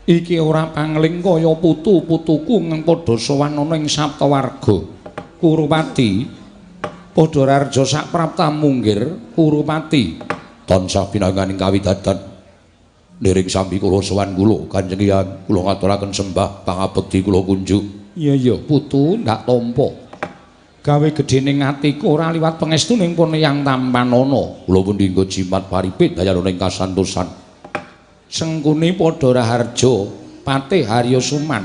Iki ora pangling kaya putu-putuku ngeng padha sowan ana ing Saptawarga. Kurupati padha rarja sapraptamu nggir Kurupati. Tansah pinanganing kawidadan niring sambi kula sowan kula Kanjeng Hyang, kula ngaturaken sembah pangabekti kula kunjuk. Iya iya putu ndak tampa. Gawe gedhening atiku ora liwat pangestuning pun Hyang Tampanana. Kula pundi nggo jimat paripit dayana ing kasantosan. Sengkuni padha raharja Patih Harya Suman.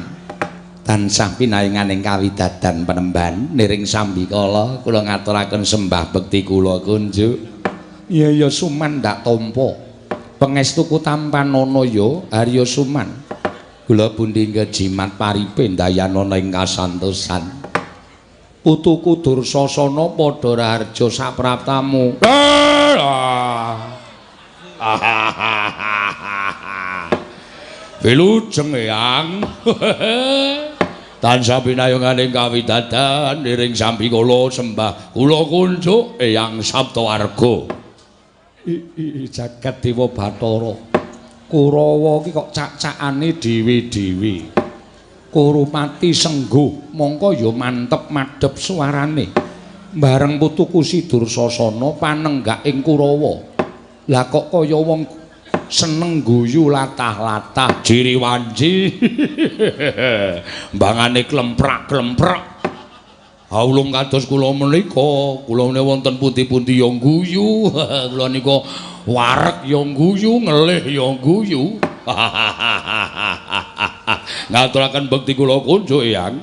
Tansah pinaringaning kawidadan penemban niring sambikala kula ngaturaken sembah bekti kula kunjuk. Iya iya Suman ndak tampa. Pangestuku tampanana ya Harya Suman. Kula pundi jimat paripe ndayanana ing kasantosan. Putuku Dursasana padha raharja sapraptamu. Wilujeng Eyang. Tansah pinayunganing kawidadan niring sambikala sembah kula kunjuk Eyang Saptawarga. I jagat Dewa Bathara. Kurawa ki kok cak-cakane dhewe-dhewe. Kurupati sengguh mongko ya mantep madhep suarane. Bareng putuku si Dursasana panenggak ing Kurawa. Lah kok kaya wong seneng guyu latah-latah jiri wanci. Mbangane klemprak-klemprak. Haulung kados kula menika, kula menika wonten pundi-pundi ya guyu. Kula nika wareg ya guyu, ngelih ya guyu. Ngaturaken bekti kula kunjuk Eyang.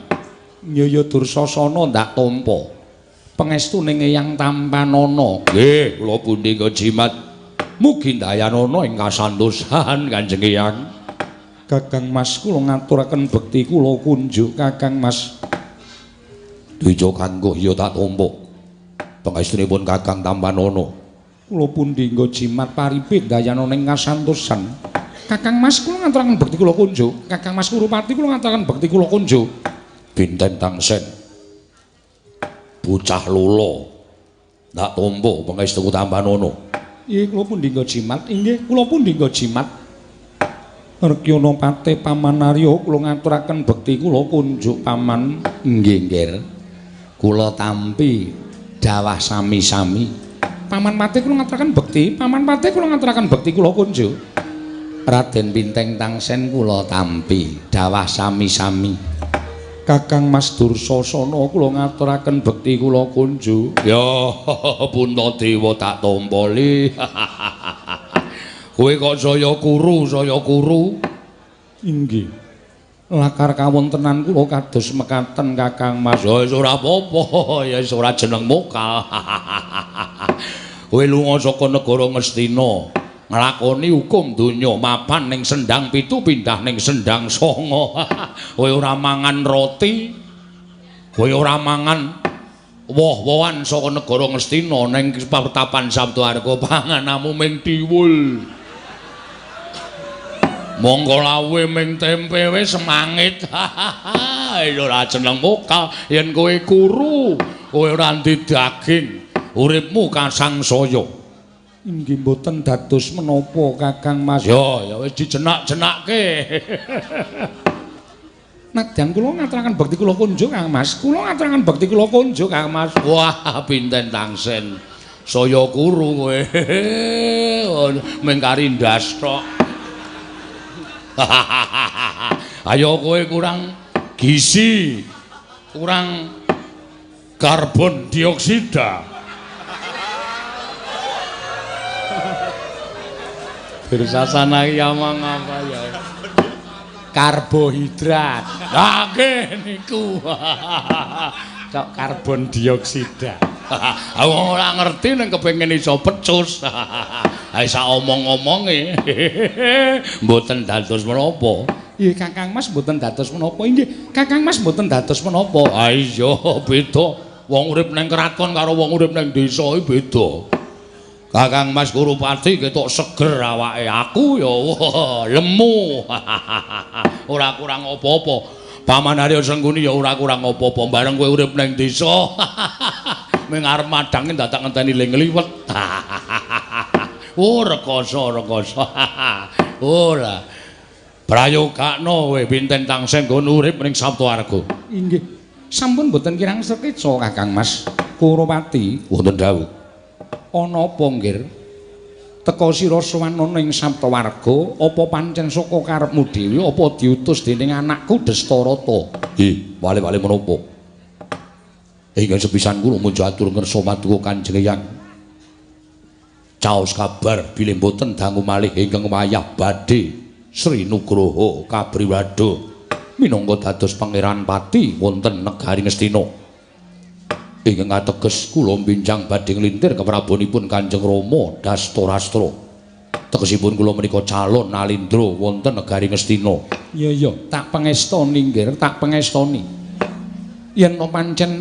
Ya ya Dursasana ndak tampa. Pangestuning Eyang Tampanana. Nggih, kula pundi jimat. Mugi ndayanana ing kasantosan Kanjeng Hyang. Kakang Mas kula ngaturaken bekti kula kunjuk Kakang Mas. Dwija kanggo ya tak tampa. Pangestunipun Kakang Tampanana. Kula pundi nggo jimat paripit ndayanana ing kasantosan. Kakang Mas kula ngaturaken bekti kula kunjuk. Kakang Mas Kurupati kula ngaturaken bekti kula kunjuk. Binten Tangsen. Bocah lolo. Tak tampa pangestuku Tampanana. Nggih kula pundi nggo jimat. Inggih kula pundi nggo jimat. Rekyana Patih Paman Arya kula ngaturaken bekti kula kunjuk Paman. Nggih nggir. Kula tampi dawah sami-sami. Paman Patih kula ngaturaken bekti, Paman Patih kula ngaturaken bekti kula kunjuk. Raden Binteng Tangsen kula tampi dawah sami-sami. Kakang Mas Dursasana kula ngaturaken bekti kula kunjuk. Ya Puntadewa tak tampa li. Kowe kok saya kuru, saya kuru. Inggih. Lakar kawontenan kula kados mekaten Kakang Mas. Ya wis ora apa-apa, ya wis ora jeneng mokal. Kowe lunga saka negara Ngastina, nglakoni hukum donya, mapan ning Sendang 7 pindah ning Sendang 9. Kowe ora mangan roti, kowe ora mangan woh-wohan saka negara Ngastina ning pertapan Saptawarga, panganamu ming diwul. Monggo lawe ming tempe wis semangit. Ya ora jeneng mokal yen kowe kuru, kowe ora ndek daging, uripmu kasangsaya. Inggih mboten dados menapa Kakang Mas. Ya, ya wis dijenak-jenakke. Nadyan kula ngaturaken bekti kula kunjuk Kang Mas. Kula ngaturaken bekti kula kunjuk Kang Mas. Wah, Pinten Tangsen. Saya kuru kowe. Ming kari ndas tok. Ayo kowe kurang gizi, kurang karbon dioksida. Bersasana iki omong apa ya? Karbohidrat. Lah nggih niku. Kok karbon dioksida. Aku ora ngerti ning kepengin iso pecus. Ha sak omong-omonge mboten dados menapa. Nggih Kakang Mas mboten dados menapa. Inggih Kakang Mas mboten dados menapa. Ha iya beda. Wong urip ning kraton karo wong urip ning desa iki beda. Kakang Mas Kurupati ketok seger awake, aku ya lemu. Ora kurang apa-apa. Paman Arya Sengkuni ya ora kurang apa-apa. Bareng kowe urip ning desa. Ming arep madange dadak ngenteni le ngliwet. Oh rekoso rekoso. Ora. Prayogakno kowe pinten tansah nggon urip ning Saptawarga. Inggih. Sampun boten kirang sekeca Kakang Mas Kurupati. Wonten dawuh. Ana apa nggir? Teka sira sowan ana ing Saptawarga, apa pancen saka karepmu dhewe apa diutus dening anakku Destarata? Nggih, wale-wale menapa? Ingkang sepisan kula muja atur ngersa paduka Kanjeng Eyang. Caos kabar bilih boten dangu malih ingkang wayah badhe Sri Nugroho Kabriwado minangka dados Pangeran Pati wonten negari Ngastina. Ingkang ateges kula binjang badhe nglintir keprabonipun Kanjeng Rama Dastarastra. Tegesipun kula menika calon nalindra wonten negari Ngastina. Iya iya, tak pengestoni nggir, tak pengestoni. Yen pancen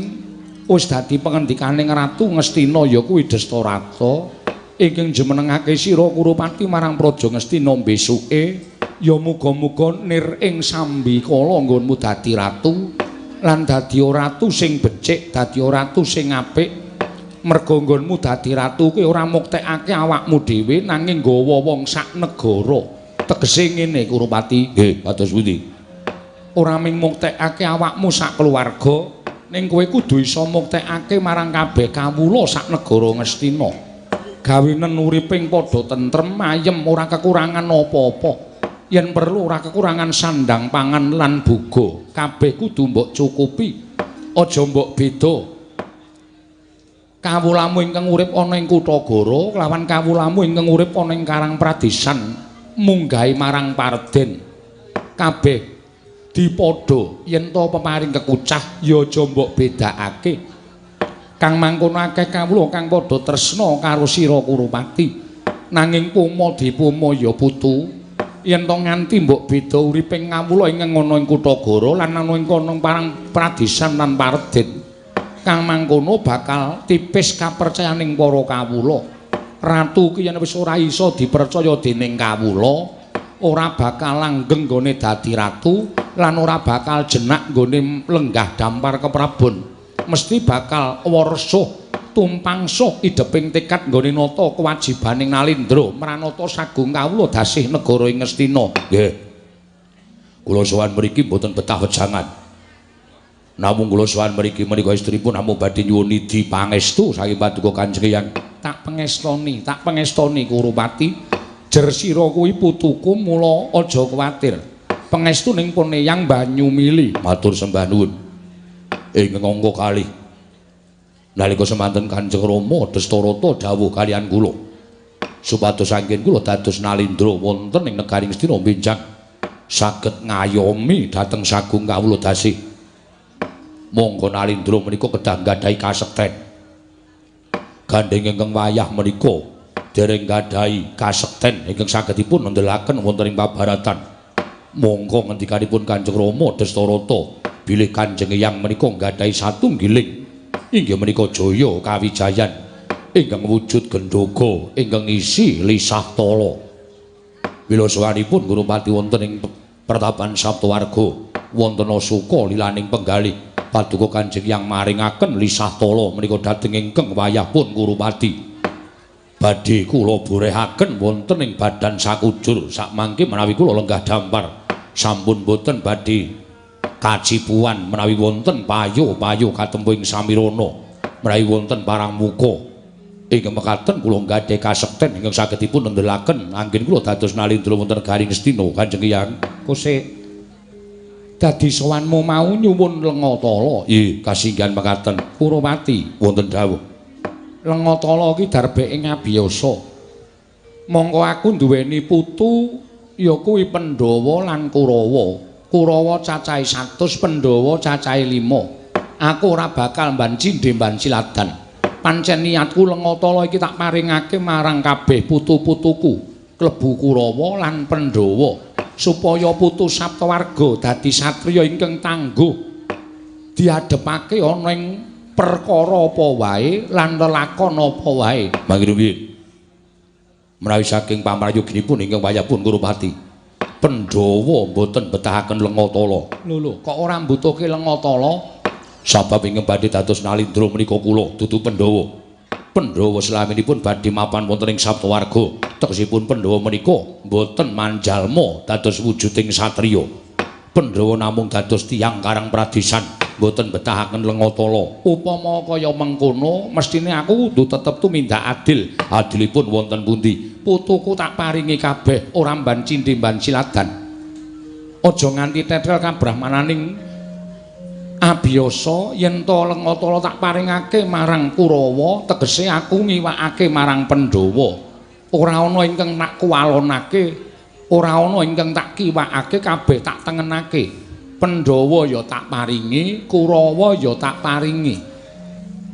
wis dadi pengendikaning Ratu Ngastina ya kuwi Destarata ingkang jumenengake sira Kurupati marang Praja Ngastina besuke ya muga-muga nir ing sambikala nggonmu dadi ratu lan dadi ratu sing becik, dadi ratu sing apik. Merga nggonmu dadi ratu kuwi ora muktekake awakmu dhewe nanging nggawa wong sak negara. Tegese ngene Kurupati. Nggih, kados pundi? Ora mung muktekake awakmu sak keluarga, ning kowe kudu iso muktekake marang kabeh kawula sak negara Ngastina. Gawenen uriping padha tentrem, ayem, ora kekurangan apa-apa. Yen perlu ora kekurangan sandang, pangan lan boga, kabeh kudu mbok cukupi. Aja mbok beda. Kawulamu ingkang urip ana ing Kutagara kelawan kawulamu ingkang urip ana ing Karang Pradesan munggahe marang Parden. Kabeh dipadha yen to peparing kekucah ya aja mbok bedakake. Kang mangkono akeh kawula kang padha tresna karo sira Kurupati. Nanging puma dipuma ya putu. Yen to nganti mbok beda uriping kawula ingkang ana ing Kutagara lan ana ing kono Parang Pradesan lan Parden, kang mangkono bakal tipis kapercayaning para kawula. Ratu ki yen wis ora iso dipercaya dening kawula, ora bakal langgeng nggone dadi ratu lan ora bakal jenak nggone lenggah dampar keprabon. Mesti bakal warsuh tumpangsuh ideping tekad nggone nata kewajibaning nalindra mranata sagung kawula dasih negara ing Ngastina. Nggih. Kula sowan mriki mboten betah wejangan. Namung kula sowan mriki menika estripun namung badhe nyuwun nidhi pangestu saking paduka Kanjeng Eyang. Tak pengestoni Kurupati. Jer sira kuwi putuku mula aja kuwatir. Pengestuning pun Eyang banyu mili. Matur sembah nuwun. Ingkang angka kalih nalika semanten Kanjeng Rama Destarata dawuh kaliyan kula supados anggen kula dados nalindra wonten ing negari Ngastina benjang saged ngayomi dhateng sagung kawula dasih. Monggo nalindra menika kedah nggadahi kasekten. Gandheng ingkang wayah menika dereng nggadahi kasekten ingkang sagedipun nendelaken wonten ing pabaratan. Monggo ngendikanipun Kanjeng Rama Destarata bilih Kanjeng Eyang menika nggadahi satunggiling inggih menika jaya kawijayan ingkang wujud gendhoga ingkang ngisi lisah tala. Mila sowanipun Kurupati wonten ing pertapan Saptawarga wonten suka lilaning penggalih paduka Kanjeng Eyang maringaken lisah tala menika dhateng ingkang wayah pun Kurupati. Badhe kula borehaken wonten ing badan sakujur sakmangke menawi kula lenggah dampar sampun boten badhe kacipuan menawi wonten payo-payo katempu ing samirana menawi wonten parang muka ingkang mekaten kula nggadhahi kasekten ingkang sagedipun nendelaken anggen kula dados nalindra wonten negari Ngastina Kanjeng Eyang. Kosek dadi sowanmu mau nyuwun lenga tala. Nggih, kasinggihan mekaten Kurupati. Wonten dawuh. Lenga tala ki darbeke ngabiyasa. Mongko aku duweni putu ya kuwi Pandhawa lan Kurawa. Kurawa cacahe 100, Pandhawa cacahe 5. Aku ora bakal mban cindhe mban siladan. Pancen niatku lenga tala iki tak paringake marang kabeh putu-putuku, klebu Kurawa lan Pandhawa, supaya putu Saptawarga dadi satriya ingkang tangguh. Diadhepake ana ing perkara apa wae lan lelakon apa wae. Mangke piye? Menawi saking pamrayoginipun ingkang wayahipun Kurupati, Pandhawa mboten betahaken lenga tala. Lho lho, kok ora mbutuhke lenga tala? Sabab ingkang badhe dados nalindra menika kula dudu Pandhawa. Pandhawa selaminipun badhe mapan wonten ing Saptawarga. Tegesipun Pandhawa menika mboten manjalma dados wujuding satriya. Pandhawa namung dados tiyang karang pradesan, mboten betahaken Lengatala. Upama kaya mengkono, mestine aku kudu tetep tumindak adil. Adilipun wonten pundi? Putuku tak paringi kabeh, ora mban cindhe mban siladan. Aja nganti tetel kabrahmananing abiyasa yen to Lengatala tak paringake marang Kurawa, tegese aku ngiwakake marang Pandhawa. Ora ana ingkang tak kuwalonake, ora ana ingkang tak kiwakake, kabeh tak tengenake. Pandhawa ya tak paringi, Kurawa ya tak paringi.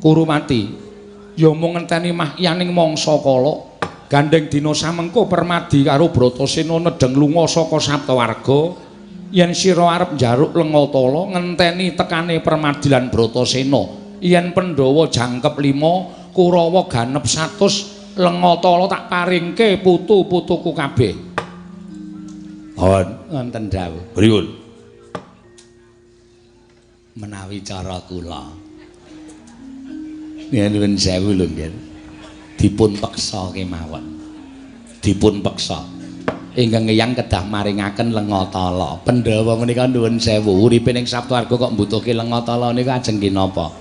Kurumati ya mung ngenteni mahyaning mangsa kala. Gandeng dina samengko Permadi karo Bratasena nedheng lunga saka Saptawarga. Yen sira arep njaruk Lengatala ngenteni tekane Permadi lan Bratasena. Yen Pandhawa jangkep 5, Kurawa ganep 100, Lengatala tak paringke putu-putuku kabeh. Wonten dawuh. Pripun? Menawi cara kula. Nyuwun sewu lho nggih. Dipun peksa kemawon. Dipun peksa. Ingkang eyang kedah maringaken Lengatala. Pandhawa menika nuwun sewu, uripe ning Saptawarga kok mbutuhke Lengatala nika ajeng kinapa?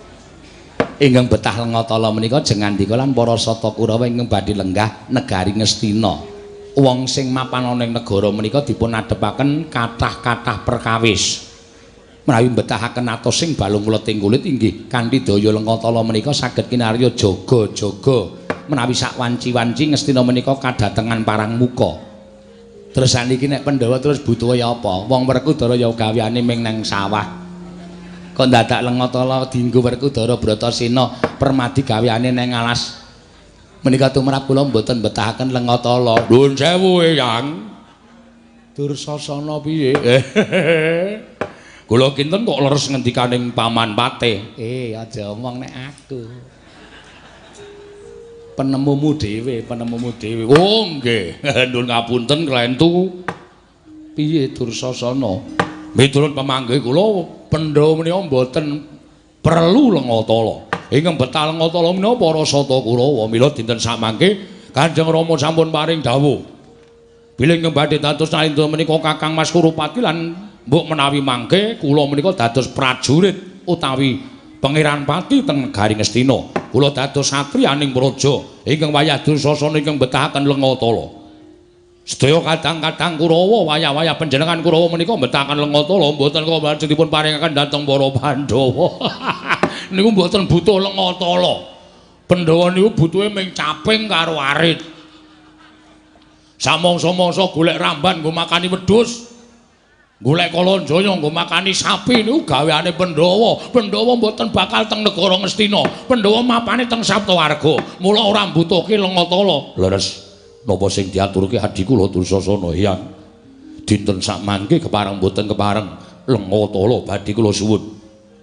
Ingkang betah Lengatala menika jeng ngandika lan para Sata Kurawa ingkang badhe lenggah negari Ngastina. Wong sing mapan ana ing negara menika dipun adhepaken kathah-kathah perkawis. Menawi mbetahaken atos sing balung kleting kulit inggih kanthi daya Lengatala menika saged kinarya jaga-jaga. Menawi sak wanci-wanci Ngastina menika kadatengan parang muka. Terus saniki nek Pandhawa terus butuhe apa? Wong Werkudara ya gaweane ming nang sawah. Kok dadak Lengatala dienggo Werkudara Bratasena Permadi gaweane nang alas. Menika tumrap kula mboten mbetahaken Lengatala. Nuwun sewu Eyang. Dursasana piye? Kula kinten kok leres ngendikaning Paman Patih. Aja omong nek aku. Penemumu dhewe, penemumu dhewe. Oh nggih, nuwun ngapunten klentu. Piye Dursasana? Miturut pamanggih kula Pandhawa menika mboten perlu Lengatala. Ingkang betah Lengatala menika para Sata Kurawa. Mila dinten samangke Kanjeng Rama sampun paring dawuh. Bilih ingkang badhe dados nalindra menika Kakang Mas Kurupati lan mbok menawi mangke kula menika dados prajurit utawi Pangeran Pati teng negari Ngastina. Kula dados satriyaning praja ingkang wayah Dursasana ingkang betahaken Lengatala. Sedaya kadang-kadang Kurawa wayah-wayah panjenengan Kurawa menika mbetahaken Lengatala mboten kok lajeng dipun paringaken dhateng para Pandhawa. Niku mboten butuh Lengatala. Pandhawa niku butuhe ming caping karo arit. Samangsa-mangsa golek ramban nggo makani wedhus. Golek Kalanjaya nggo makani sapi niku gaweane Pandhawa. Pandhawa mboten bakal teng negara Ngastina. Pandhawa mapane teng Saptawarga. Mula ora mbutuhke Lengatala. Leres. Napa sing diaturke adhi kula Dursasana Hyang? Dinten sakmangke kepareng mboten kepareng Lengatala badhe kula suwun.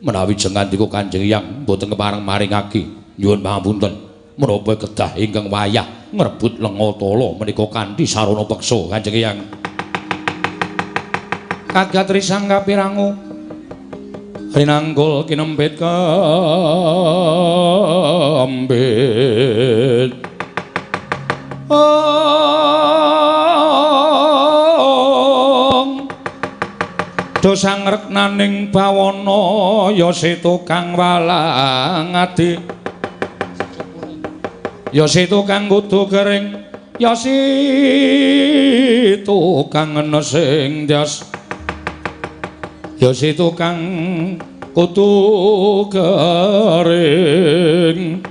Menawi jeng ngandika Kanjeng Hyang mboten kepareng maringake nyuwun pangapunten. Menapa kedah ingkang wayah ngrebut Lengatala menika kanthi sarana peksa Kanjeng Hyang. Kagat risang kapirangu rinanggul kinempit kambit. Ong dosa ngreknaning bawana ya si tukang walang adi, ya si tukang kudu kering, ya si tukang nesing ndas, ya si tukang kudu kering.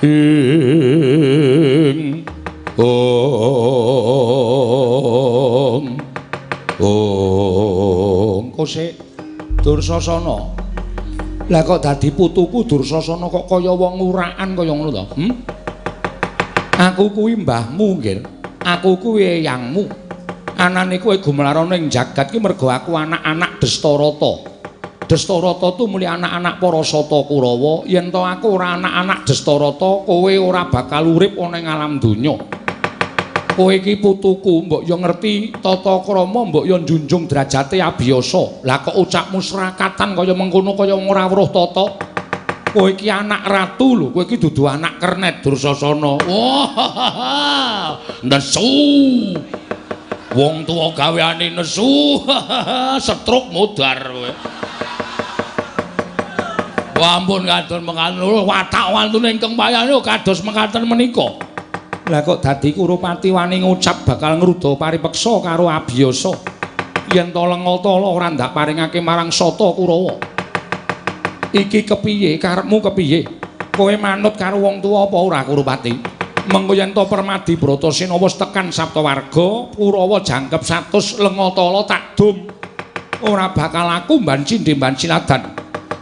Ing ong ong kosek Dursasana. Lah kok dadi putuku Dursasana kok kaya wong urakan kaya ngono to? Aku kuwi mbahmu nggih. Aku kuwi eyangmu. Anane kowe gumelarana ing jagat ki mergo aku anak-anak Destarata. Destarata tu muli anak-anak para Sata Kurawa. Yen to aku ora anak-anak Destarata, kowe ora bakal urip ana ing alam donya. Kowe iki putuku, mbok yo ngerti tata krama, mbok yo njunjung derajate abiyasa. Lah kok ucapmu serakatan kaya mengkono kaya ora weruh tata. Kowe iki anak ratu lho, kowe iki dudu anak kernet Dursasana. Wah, nesu. Wong tuwa gaweane nesu, stroke modar kowe. Wah, ampun kados mekaten watak wantune ingkang payane kados mekaten menika. Lah kok dadi Kurupati wani ngucap bakal ngruda paripeksa karo abiyasa. Yen to Lengatala ora ndak paringake marang Sata Kurawa. Iki kepiye karepmu kepiye? Kowe manut karo wong tuwa apa ora Kurupati? Mengko yen to Permadi Bratasena wis tekan Saptawarga, Kurawa jangkep 100 Lengatala tak dum. Ora bakal aku mbanci ndemban siladan.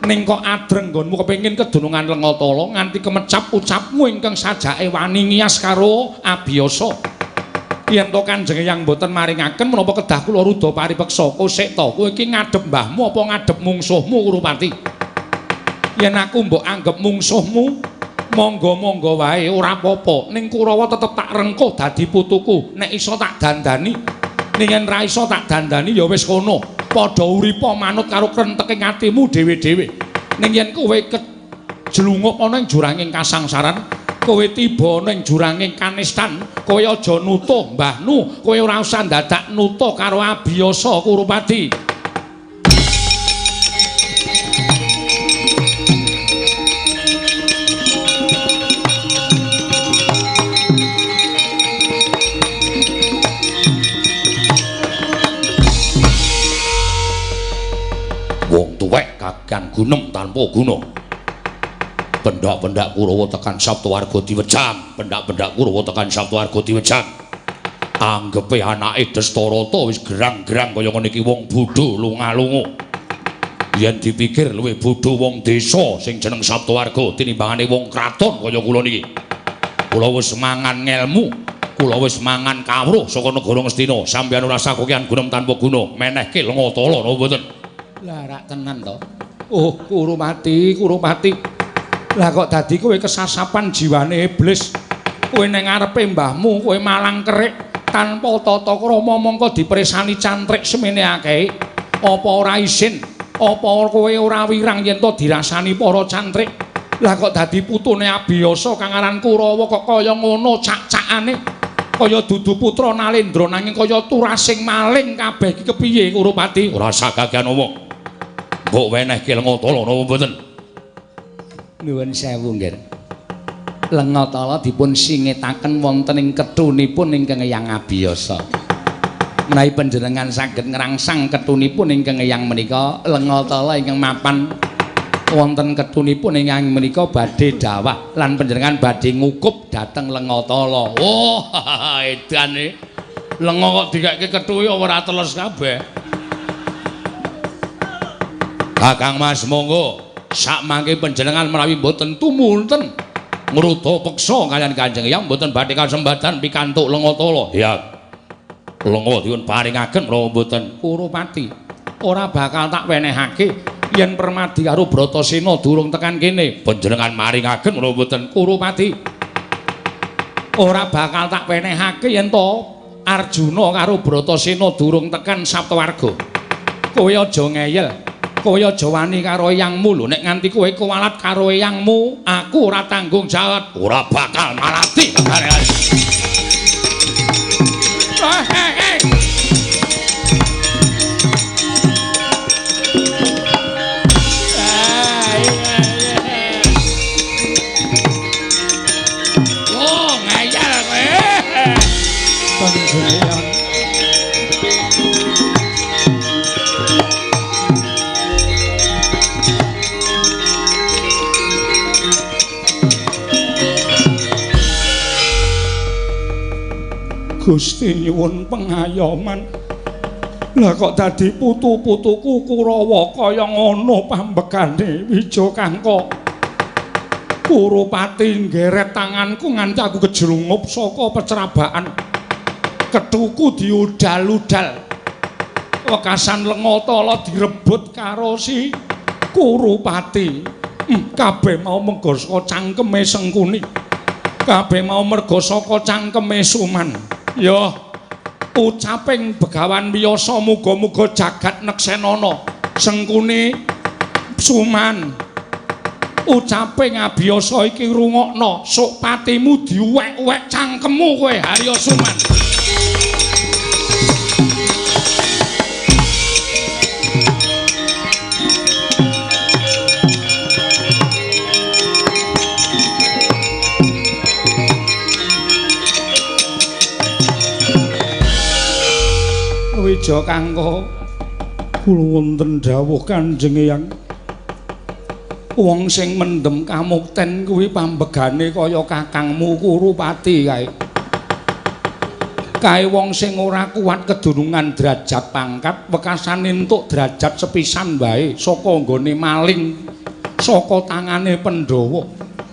Ning kok adreng nggonmu kepengin kedunungan Lengatala nganti kemecap ucapmu ingkang sajake wani ngiyas karo abiyasa. Yen to Kanjeng Eyang mboten maringaken menapa kedah kula ruda paripeksa? Kosek to, kowe iki ngadhep mbahmu apa ngadhep mungsuhmu Kurupati? Yen aku mbok anggep mungsuhmu, monggo-monggo wae ora apa-apa. Ning Kurawa tetep tak rengkuh dadi putuku. Nek iso tak dandani, ning yen ra iso tak dandani ya wis kono. Padha uripa manut karo krenteking atimu dhewe-dhewe. Ning yen kowe kejlungup ana ing juranging kasangsaran, kowe tiba ana ing juranging kanistan, kowe aja nutuh mbahnu, kowe ora usah dadak nutuh karo abiyasa Kurupati. Kakean gunem tanpa guna. Pendak-pendak Kurawa tekan Saptawarga diwejang, pendak-pendak Kurawa tekan Saptawarga diwejang. Anggepe anake Dastarata wis gerang-gerang kaya ngene iki wong bodho lunga-lunga. Yen dipikir luwih bodho wong desa sing jeneng Saptawarga tinimbangane wong kraton kaya kula niki. Kula wis mangan ngelmu, kula wis mangan kawruh saka negara Ngastina. Sampeyan ora usah kokean gunem tanpa guna, menehke Lengatala napa mboten? Lah rak tenan to. Oh, Kurupati, Kurupati. Lah kok dadi kowe kesasapan jiwane iblis. Kowe ning ngarepe mbahmu, kowe malang kerik tanpa tata krama mongko dipresani cantrik semene akeh. Apa ora isin? Apa kowe ora wirang yen to dirasani para cantrik? Lah kok dadi putune abiyasa kang aran Kurawa kok kaya ngono cak-cakane? Kaya dudu putra Nalendra nanging kaya turasing maling kabeh iki kepiye Kurupati? Ora usah kakean omong. Mbok wenehke Lengatala napa mboten? Nuwun sewu nggih. Lengatala dipun singetaken wonten ing kethunipun ingkang Eyang Abiyasa. Menawi panjenengan saged ngrangsang kethunipun ingkang Eyang menika, Lengatala ingkang mapan wonten kethunipun ingkang menika badhe dawah lan panjenengan badhe ngukup dhateng Lengatala. Oh, edane. Lenga kok dikeke kethuwe ora teles kabeh. Kakang Mas monggo sakmangke panjenengan menawi mboten tumunten ngruda peksa kaliyan Kanjeng Eyang mboten badhe kasembadan pikantuk Lengatala. Ya. Lenga dipun paringaken menapa mboten? Kurupati, ora bakal tak wenehake yen Permadi karo Bratasena durung tekan kene. Panjenengan maringaken menapa mboten? Kurupati, ora bakal tak wenehake yen to Arjuna karo Bratasena durung tekan Saptawarga. Kowe aja ngeyel. Kowe aja wani karo eyangmu lho, nek nganti kowe kuwalat karo eyangmu, aku ora tanggung jawab. Ora bakal malati. Oh, ngeyel kowe. Panjenengan Gusti nyuwun pengayoman. Lah kok dadi putu-putuku Kurawa kaya ngono pambekane Wijakangka. Kurupati nggeret tanganku nganti aku kejlungup saka pecrabaan. Kethuku diudal-udal. Wekasan Lengatala direbut karo si Kurupati. Kabeh mau merga saka cangkeme Sengkuni. Kabeh mau merga saka cangkeme Suman. Ya, ucaping Begawan Wiyasa muga-muga jagat neksenana. Sengkuni Suman. Ucape ngabiyasa iki rungokno, sok patimu diuwek-uwek cangkemmu kowe Harya Suman. Wija Kangka, kula wonten dawuh Kanjeng Eyang. Wong sing mendem kamukten kuwi pambegane kaya kakangmu Kurupati kae. Kae wong sing ora kuat kedunungan derajat pangkat, wekasane entuk derajat sepisan wae saka nggone maling saka tangane Pandhawa.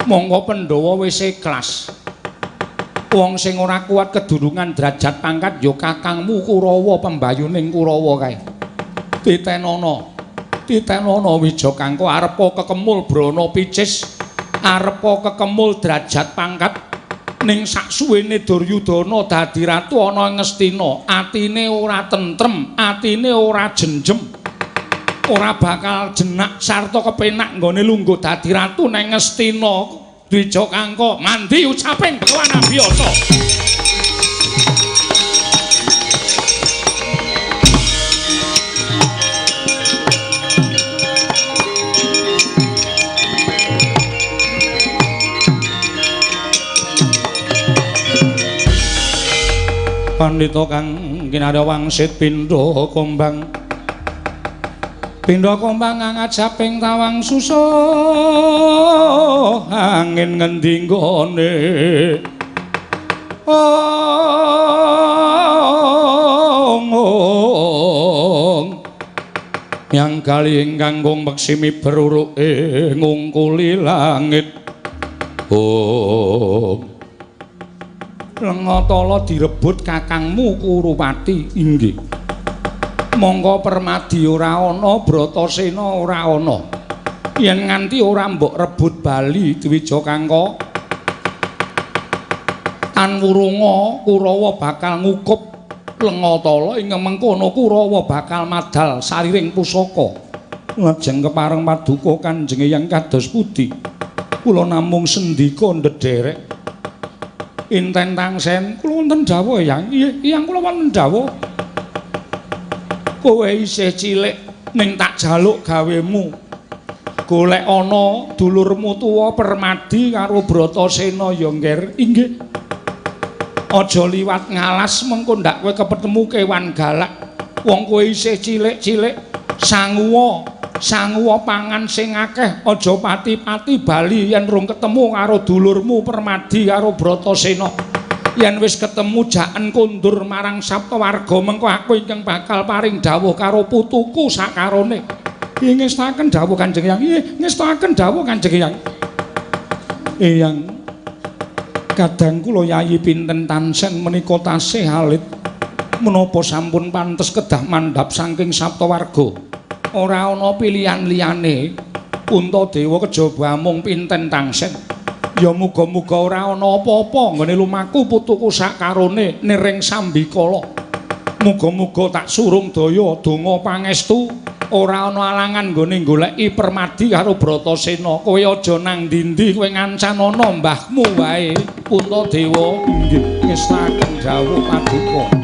Monggo Pandhawa wis ikhlas. Wong sing ora kuat kedunungan derajat pangkat ya kakangmu Kurawa, pembayuning Kurawa kae. Titenono. Titenono Wija Kangka, arepa kekemul brana picis, arepa kekemul derajat pangkat, ning saksuwene Duryudana dadi ratu ana ing Ngastina, atine ora tentrem, atine ora jenjem, ora bakal jenak sarta kepenak nggone lungguh dadi ratu nang Ngastina. Wija Kangka, mandi ucaping Begawan Abiyasa. Pandhita kang kinarya wangsit pindha kombang. Pindha kombang ngajaping tawang susuh angin ngendi nggone. Ong yang kali ingkang gong meksimi beruruke ngungkuli langit. Om Lengatala direbut kakangmu Kurupati. Inggih. Monggo Permadi ora ana, Bratasena ora ana. Yen nganti ora mbok rebut bali Dwija Kangka, tan wurunga Kurawa bakal ngukup Lengatala, ing mengkono Kurawa bakal madal sariring pusaka. Lajeng kepareng paduka Kanjeng Eyang kados pundi? Kula namung sendika ndederek. Inten tangsen, kula wonten dawuh Eyang. Iya, Eyang kula wonten dawuh. Kowe isih cilik ning tak jaluk gawemu. Golek ana dulurmu tuwa Permadi karo Bratasena ya, Ngger. Inggih. Aja liwat ngalas mengko ndak kowe kepetemu kewan galak. Wong kowe isih cilik-cilik, sanguwa, sanguwa pangan sing akeh, aja pati-pati bali yen rung ketemu karo dulurmu Permadi karo Bratasena. Yen wis ketemu jaken kondur marang Saptawarga, mengko aku ingkang bakal paring dawuh karo putuku sakarone. Nggih ngestaken dawuh Kanjeng Eyang. Nggih ngestaken dawuh Kanjeng Eyang. Eyang, kadang kula yayi pinten tansen menika tasih alit, menapa sampun pantes kedah mandhap saking Saptawarga? Ora ana pilihan liyane Puntadewa kejaba amung pinten tangsen. Ya muga-muga ora ana apa-apa nggone lumaku putuku sakarone niring sambikala. Muga-muga tak surung daya donga pangestu ora ana alangan nggone goleki Permadi karo Bratasena. Kowe aja nang ndi-ndi, kowe ngancanana mbahmu wae Puntadewa. Inggih ngestaken dawuh paduka.